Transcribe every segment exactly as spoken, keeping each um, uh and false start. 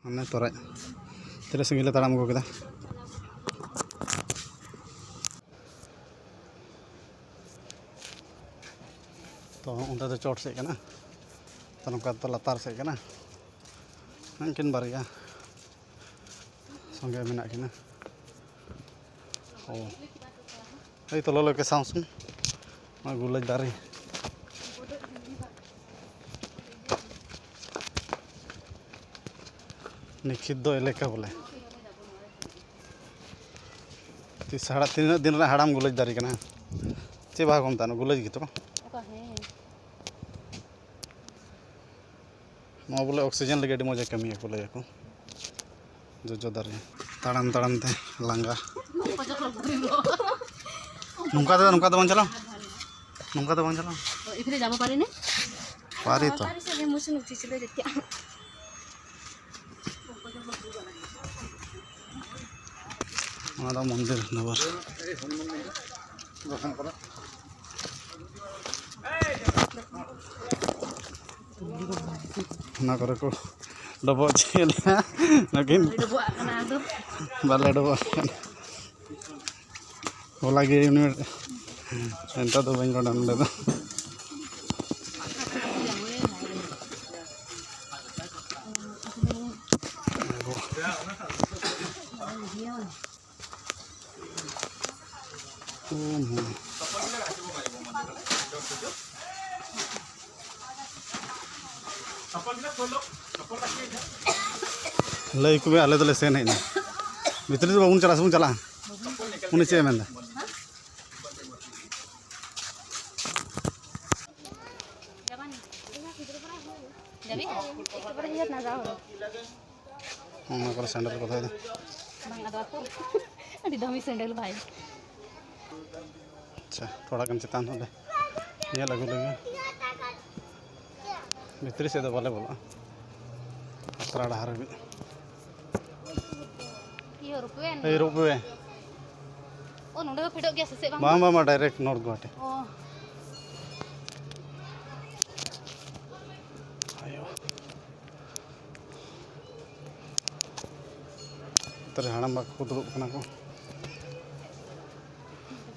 ᱢᱟᱱᱮ ᱛᱚᱨᱟᱡ ᱛᱤᱱᱟᱹᱜ ᱥᱟᱺᱜᱤᱧ ᱞᱮ ᱛᱟᱲᱟᱢ ᱟᱹᱜᱩ ᱠᱮᱫᱟ᱾ ᱛᱚ ᱚᱱᱛᱮ ᱫᱚ ᱪᱚᱴ ᱥᱮᱫ ᱠᱟᱱᱟ, ᱛᱚ ᱱᱚᱝᱠᱟ ᱫᱚ ᱞᱟᱛᱟᱨ ᱥᱮᱫ ᱠᱟᱱᱟ᱾ ᱩᱱᱠᱤᱱ ᱵᱟᱨᱭᱟ ᱥᱚᱸᱜᱮ ᱢᱮᱱᱟᱜ ᱠᱤᱱᱟ᱾ ᱳ, ᱮᱭ ᱛᱚ ᱞᱚᱞᱚ ᱜᱮ ᱥᱟᱶ ᱥᱩᱱ ᱱᱚᱣᱟ ᱜᱩᱞᱟᱹᱡ ᱫᱟᱨᱮ᱾ ᱱᱤᱠᱷᱤᱛ ᱫᱚ ᱮᱞᱟᱠᱟ ᱵᱚᱞᱮ᱾ ᱛᱤᱥ ᱦᱟᱲᱟ-, ᱛᱤᱱᱟᱹᱜ ᱫᱤᱱ ᱨᱮᱱᱟᱜ ᱦᱟᱲᱟᱢ ᱜᱩᱞᱟᱹᱡ ᱫᱟᱨᱮ ᱠᱟᱱᱟ? ᱪᱮᱫ ᱵᱟᱦᱟ ᱠᱚ ᱢᱮᱛᱟᱜᱼᱟ? ᱜᱩᱞᱟᱹᱡ ᱜᱮᱛᱚ᱾ ᱚᱠᱟ ᱦᱮᱸ᱾ ᱱᱚᱣᱟ ᱵᱚᱞᱮ oxygen ᱞᱟᱹᱜᱤᱫ ᱟᱹᱰᱤ ᱢᱚᱡᱽ ᱮ ᱠᱟᱹᱢᱤᱭᱟ ᱠᱚ ᱞᱟᱹᱭᱟᱠᱚ᱾ ᱡᱚᱡᱚ ᱫᱟᱨᱮ᱾ ᱛᱟᱲᱟᱢ ᱛᱟᱲᱟᱢ ᱛᱮ ᱞᱟᱸᱜᱟ᱾ ᱱᱚᱝᱠᱟ ᱫᱚ, ᱱᱚᱝᱠᱟ ᱫᱚ ᱵᱟᱝ ᱪᱟᱞᱟᱣ? ᱱᱚᱝᱠᱟ ᱫᱚ ᱵᱟᱝ ᱪᱟᱞᱟᱣ? এইফালে যাব পাৰিনে? পাৰি তো। পাৰিছে, মই নুঠিছিলোঁ তেতিয়া। ᱚᱱᱟ ᱫᱚ ᱢᱚᱱᱫᱤᱨ ᱰᱚᱵᱚᱨ᱾ ᱚᱱᱟ ᱠᱚᱨᱮ ᱠᱚ ᱰᱚᱵᱚᱜ ᱪᱮᱫ ᱞᱮᱱᱟ ᱱᱩᱠᱤᱱ᱾ ᱰᱚᱵᱚᱜ ᱠᱟᱱᱟ ᱟᱫᱚ᱾ ᱵᱟᱞᱮ ᱰᱚᱵᱚᱜ ᱠᱟᱱᱟ᱾ ᱦᱚᱞᱟ ᱜᱮ ᱩᱱᱤ ᱱᱮᱛᱟᱨ ᱫᱚ ᱵᱟᱹᱧ ᱨᱚᱲᱟ ᱱᱚᱸᱰᱮ ᱫᱚ᱾ ᱞᱟᱹᱭ ᱠᱚ ᱢᱮ, ᱟᱞᱮ ᱫᱚᱞᱮ ᱥᱮᱱ ᱦᱮᱡ ᱮᱱᱟ᱾ ᱵᱷᱤᱛᱨᱤ ᱫᱚ ᱵᱟᱵᱚᱱ ᱪᱟᱞᱟᱜᱼᱟ, ᱥᱮ ᱵᱚᱱ ᱪᱟᱞᱟᱜᱼᱟ? ᱩᱱᱤ ᱪᱮᱫ ᱮ ᱢᱮᱱᱫᱟ? ᱚᱱᱟ ᱠᱚᱨᱮ ᱥᱮᱱᱰᱮᱞ ᱠᱚ ᱫᱚᱦᱚᱭᱮᱫᱟ᱾ ᱵᱟᱝ ᱟᱫᱚ ᱟᱠᱚ᱾ ᱟᱹᱰᱤ ᱫᱟᱢᱤ ᱥᱮᱱᱰᱮᱞ ᱵᱷᱟᱭ᱾ ᱟᱪᱪᱷᱟ, ᱛᱷᱚᱲᱟ ᱜᱟᱱ ᱪᱮᱛᱟᱱ ᱥᱮᱫ ᱞᱮ ᱧᱮᱞ ᱟᱹᱜᱩ ᱞᱮᱜᱮ᱾ ᱵᱷᱤᱛᱨᱤ ᱥᱮᱫ ᱫᱚ ᱵᱟᱞᱮ ᱵᱚᱞᱚᱜᱼᱟ, ᱟᱛᱨᱟ ᱰᱟᱦᱟᱨ ᱦᱟᱹᱵᱤᱡ᱾ ᱤᱭᱟᱹ, ᱨᱳᱯᱣᱮ ᱮᱭ ᱨᱳᱯᱣᱮ᱾ ᱚ, ᱱᱚᱸᱰᱮ ᱫᱚ ᱯᱷᱮᱰᱚᱜ ᱜᱮᱭᱟ ᱥᱮ ᱪᱮᱫ ᱵᱟᱝ? ᱵᱟᱝ, ᱵᱟᱝ, ᱵᱟᱝ, direct North Guwahati᱾ ᱚ᱾ ᱟᱭᱳ᱾ ᱨᱮ ᱦᱟᱲᱟᱢ ᱵᱟ ᱠᱚ ᱫᱩᱲᱩᱵ ᱠᱟᱱᱟ ᱠᱚ᱾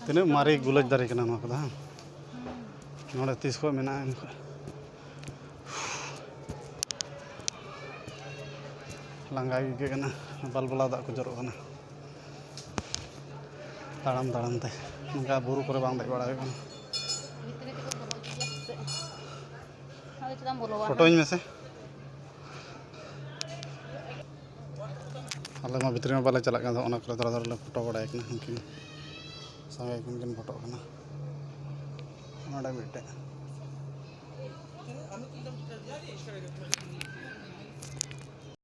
ᱛᱤᱱᱟᱹᱜ ᱢᱟᱨᱮ ᱜᱩᱞᱟᱹᱡ ᱫᱟᱨᱮ ᱠᱟᱱᱟ ᱱᱚᱣᱟ ᱠᱚᱫᱚ, ᱦᱮᱸ? ᱱᱚᱰᱮ ᱛᱤᱥ ᱠᱷᱚᱱ ᱢᱮᱱᱟᱜᱼᱟ ᱮᱱᱠᱷᱟᱱ᱾ ᱞᱟᱸᱜᱟ ᱜᱮ ᱟᱹᱭᱠᱟᱹᱜ ᱠᱟᱱᱟ, ᱵᱟᱞᱵᱟᱞᱟᱣ ᱫᱟᱜ ᱠᱚ ᱡᱚᱨᱚᱜ ᱠᱟᱱᱟ ᱛᱟᱲᱟᱢ ᱛᱟᱲᱟᱢ ᱛᱮ᱾ ᱱᱚᱝᱠᱟ ᱵᱩᱨᱩ ᱠᱚᱨᱮ ᱵᱟᱝ ᱫᱮᱡ ᱵᱟᱲᱟ ᱦᱩᱭ ᱠᱟᱱᱟ᱾ ᱵᱷᱤᱛᱨᱤ ᱛᱮᱠᱚ ᱵᱚᱞᱚ ᱦᱚᱪᱚᱭᱟ ᱥᱮ ᱪᱮᱫ? ᱟᱫᱚ ᱪᱮᱫᱟᱜ ᱮᱢ ᱵᱚᱞᱚᱣᱟ? ᱯᱷᱳᱴᱳᱧ ᱢᱮᱥᱮ᱾ ᱟᱞᱮ ᱢᱟ ᱵᱷᱤᱛᱨᱤ ᱢᱟ ᱵᱟᱞᱮ ᱪᱟᱞᱟᱜ ᱠᱟᱱ ᱛᱟᱦᱮᱸ, ᱚᱱᱟ ᱠᱚᱨᱮ ᱫᱷᱟᱨᱟ ᱫᱷᱟᱨᱟ ᱞᱮ ᱯᱷᱳᱴᱳ ᱵᱟᱲᱟᱭ ᱠᱟᱱᱟ᱾ ᱩᱱᱠᱤᱱ ᱥᱟᱸᱜᱮ ᱠᱤᱱ ᱠᱤᱱ ᱯᱷᱳᱴᱳᱜ ᱠᱟᱱᱟ᱾ ᱱᱚᱰᱮ ᱢᱤᱫᱴᱮᱡ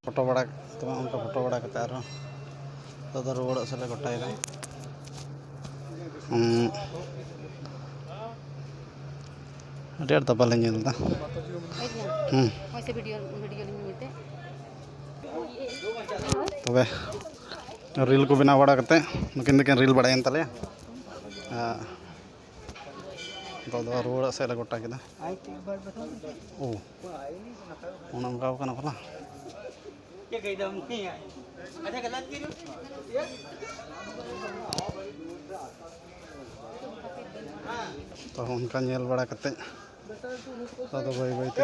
ᱯᱷᱳᱴᱳ ᱵᱟᱲᱟ ᱠᱟᱛᱮ, ᱚᱱᱠᱟ ᱯᱷᱳᱴᱳ ᱵᱟᱲᱟ ᱠᱟᱛᱮ ᱟᱨᱦᱚᱸ ᱱᱤᱛᱚᱜ ᱫᱚ ᱨᱩᱣᱟᱹᱲᱚᱜ ᱥᱮᱫ ᱞᱮ ᱜᱚᱴᱟᱭᱮᱫᱟ᱾ ᱩᱸ, ᱟᱹᱰᱤ ᱟᱸᱴ ᱫᱚ ᱵᱟᱞᱮ ᱧᱮᱞ ᱮᱫᱟ᱾ ᱦᱩᱸ᱾ ᱦᱳᱭ ᱥᱮ, ᱵᱷᱤᱰᱤᱭᱳ, ᱵᱷᱤᱰᱤᱭᱳ ᱞᱤᱧ ᱧᱮᱞ ᱛᱮ᱾ ᱛᱚᱵᱮ ᱨᱤᱞ ᱠᱚ ᱵᱮᱱᱟᱣ ᱵᱟᱲᱟ ᱠᱟᱛᱮ ᱱᱩᱠᱤᱱ ᱫᱚᱠᱤᱱ ᱨᱤᱞ ᱵᱟᱲᱟᱭᱮᱱ ᱛᱟᱞᱮᱭᱟ᱾ ᱟᱨ ᱱᱤᱛᱚᱜ ᱫᱚ ᱨᱩᱣᱟᱹᱲᱚᱜ ᱥᱮᱫ ᱞᱮ ᱜᱚᱴᱟ ᱠᱮᱫᱟ᱾ ᱳ, ᱚᱱᱮ ᱚᱱᱠᱟ ᱠᱟᱱᱟ ᱵᱚᱞᱮ᱾ ᱛᱚ, ᱚᱱᱠᱟ ᱧᱮᱞ ᱵᱟᱲᱟ ᱠᱟᱛᱮ ᱟᱫᱚ ᱵᱟᱹᱭ ᱵᱟᱹᱭ ᱛᱮ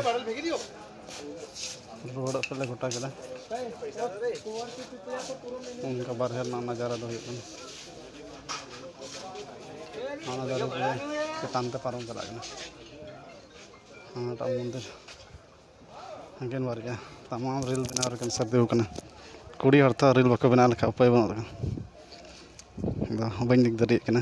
ᱨᱩᱣᱟᱹᱲᱚᱜ ᱥᱮᱫ ᱞᱮ ᱜᱚᱴᱟ ᱠᱮᱫᱟ᱾ ᱚᱱᱠᱟ ᱵᱟᱨᱦᱮ ᱨᱮᱱᱟᱜ ᱱᱟᱡᱟᱨᱟ ᱫᱚ ᱦᱩᱭᱩᱜ ᱠᱟᱱᱟ᱾ ᱦᱟᱱᱟ ᱫᱟᱨᱮ ᱠᱚ ᱪᱮᱛᱟᱱ ᱛᱮ ᱯᱟᱨᱚᱢ ᱪᱟᱞᱟᱜ ᱠᱟᱱᱟ᱾ ᱦᱟᱱᱟᱴᱟᱜ ᱢᱚᱱᱫᱤᱨ ᱦᱟᱹᱝᱠᱤᱱ ᱵᱟᱨᱭᱟ ᱛᱟᱢᱟᱢ ᱨᱤᱞ ᱵᱮᱱᱟᱣ ᱨᱮᱠᱤᱱ ᱥᱟᱹᱨᱫᱤ ᱟᱠᱟᱱᱟ᱾ ᱠᱩᱲᱤ ᱦᱚᱲ ᱛᱚ ᱨᱤᱞ ᱵᱟᱠᱚ ᱵᱮᱱᱟᱣ ᱞᱮᱠᱷᱟᱱ ᱩᱯᱟᱹᱭ ᱵᱟᱹᱱᱩᱜ ᱛᱟᱠᱚᱣᱟ᱾ ᱟᱫᱚ ᱵᱟᱹᱧ ᱞᱤᱠ ᱫᱟᱲᱮᱭᱟᱜ ᱠᱟᱱᱟ᱾